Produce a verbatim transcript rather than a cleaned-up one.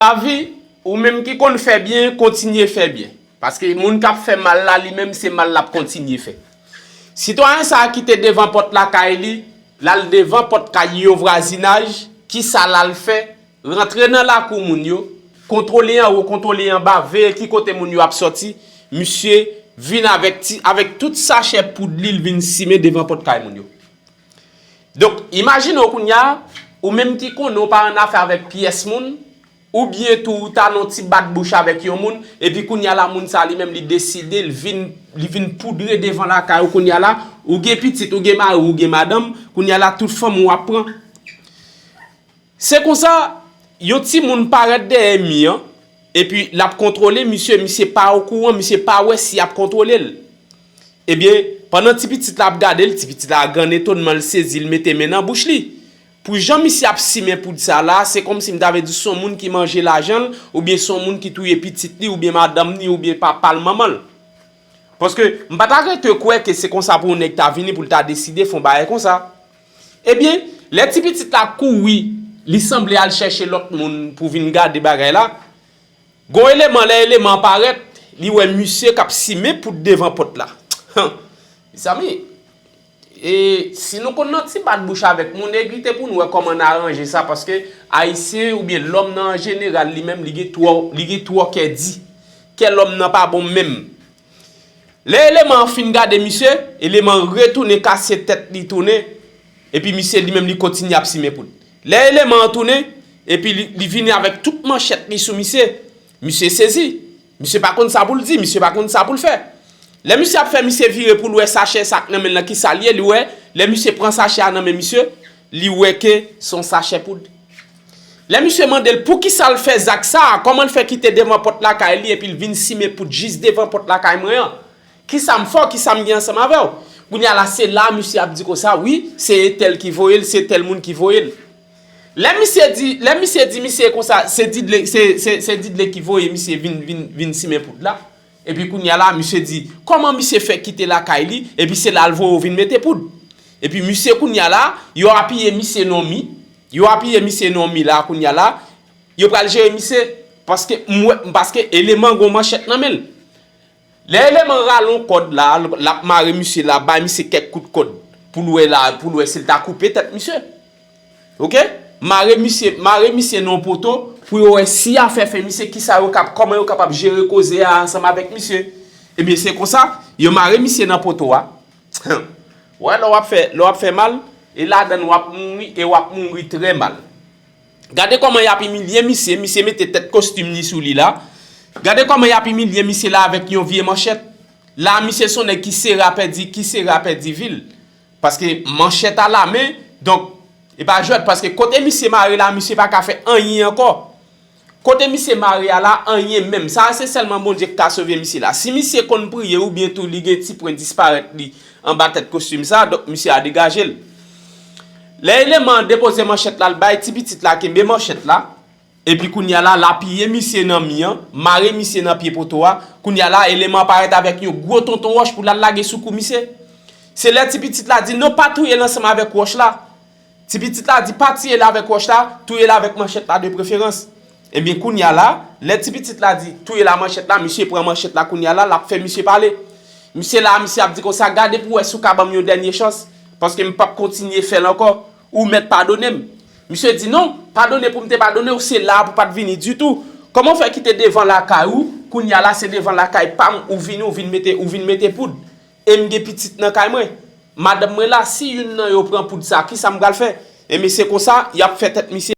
Lavi, ou menm ki konn fè byen, kontinye fè byen. Paske moun k ap fè mal la, li menm, se mal l ap kontinye fè. Sitwayen sa a kite devan pòt lakay li, l al devan pòt kay yon vwazinaj, kisa l al fè? Rantre nan lakou moun yo, kontwole anwo, kontwole anba, veye ki kote moun yo ap sòti, misye vin avèk ti, avèk tout sachè poud li, l vin simen devan pòt kay moun yo. Donk, imajine w kounye a, ou menm ki konnen w pa annafè avèk pyès moun, oubyen tou ou ta nan yon ti bat bouch avèk yon moun, epi kounye a la moun sa li menm li deside, l vin, li vin poudre devan lakay ou, kounye a la, ou gen pitit, ou gen mari, ou gen madanm, kounye a la tout fanm ou ap pran. Se konsa, yon timoun parèt dèyè mi an, epi l ap kontwole misye, misye pa okouran, misye pa wè si y ap kontwole l. Ebyen, pandan ti pitit la ap gade l, ti pitit la a gran etonman, l sezi, l mete men nan bouch li. Pou jan misye ap simen poud sa la, se kòmsi m ta vle di se yon moun ki manje lajan l, oubyen se yon moun ki touye pitit li, oubyen madanm ni, oubyen papa l, manman l. Paske m pa ta rete kwè ke se konsa pou yon nèg ta vini pou l ta deside fè yon bagay konsa. Ebyen, lè ti pitit la kouri, li sanble al chèche lòt moun pou vin gade bagay la. Gon eleman, lè eleman an parèt, li wè misye k ap simen poud devan pòt la. Mezanmi, e, si nou konn nan ti bat bouch avèk moun, egzite pou nou wè kòman n aranje sa, paske Ayisyen oubyen lòm nan an jeneral, li menm, li gen twò, li gen twò kè di. Kè lòm nan pa bon menm. Lè eleman an fin gade misye, eleman an retounen kase tèt li tounen, epi misye li menm li kontinye ap simen poud. Lè eleman an tounen, epi li, li vini avèk tout manchèt li sou misye, misye sezi. Misye pa konn sa pou l di, misye pa konn sa pou l fè. Lè misye ap fè, misye vire pou l wè sachè sa k nan men l lan, kisa l ye, li wè, lè misye pran sachè a nan men misye, li wè ke se yon sachè poud. Lè misye mande l poukisa l fè zak sa a, kòman l fè kite devan pòt lakay li epi l vin simen poud jis devan pòt lakay mwen an? Kisa m fè w? Kisa m gen ansanm avè w? Kounye a la, se la misye ap di konsa, wi, se entèl ki voye l, se tèl moun ki voye l. Lè misye di, lè misye di misye konsa, se Didley, se, se, se Didley ki voye misye vin, vin, vin simen poud la. Epi kounye a la, misye di, kòman misye fè kite lakay li, epi se la l voye w vin mete poud. Epi misye kounye a la, yo apiye misye nan mi, yo apiye misye nan mi la, kounye a la, yo pral jere misye, paske m wè, paske eleman gon manchèt nan men l. Lè eleman rale yon kòd la, l ap mare misye la, bay misye kèk kout kòd, pou l wè la, pou l wè si l ta koupe tèt misye. Oke? Mare misye, mare misye nan yon poto pou yo wè si afè fè misye, kisa yo kap, kòman yo kapab jere koze a ansanm avèk misye. Ebyen, se konsa, yo mare misye nan poto a. Wè, lè w ap fè, lè w ap fè mal, e ladann w ap mouri, e w ap mouri trè mal. Gade kòman y ap imilye misye, misye mete tèt kostim li sou li la. Gade kòman y ap imilye misye la avèk yon vye manchèt. La, misye se yon nèg ki sere a pèdi, ki sere a pèdi vi l. Paske manchèt a lamen, donk, e pa jwèt, paske kote misye mare la, misye pa ka fè anyen ankò. Kote misye mare a la, anyen menm. Sa a se sèlman Bondye ki ka sove misye la. Si misye konn priye oubyen tou li gen ti pwen disparèt li anba tèt kostim sa, donk misye a degaje l. Lè eleman an depoze manchèt la, l bay ti pitit la kenbe manchèt la. Epi kounye a la, l apiye misye nan mi an, mare misye nan pye poto a. Kounye a la, eleman an parèt avèk yon gwo tonton wòch pou l al lage sou kou misye. Se lè ti pitit la di, non, pa touye l ansanm avèk wòch la. Ti pitit la di, pa tiye l avèk wòch la, touye l avèk manchèt la de preferans. Ebyen, kounye a la, lè ti pitit la di, touye l a manchèt la, misye pran manchèt la, kounye a la, l ap fè misye pale. Misye la, misye ap di konsa, gade pou w wè si w ka ban m yon dènye chans, paske m p ap kontinye fè l ankò. Ou mèt padone m. Misye di, non, padone pou m te padone w, se la a pou w pa t vini ditou. Kòman w fè kite devan lakay ou, kounye a la, se devan lakay pa m, ou vini, ou vin mete, ou vin mete poud. E m gen pitit nan kay mwen. Madanm mwen la, si youn nan yo pran poud sa, kisa m pral fè? Ebyen, se konsa, y ap fè tèt misye.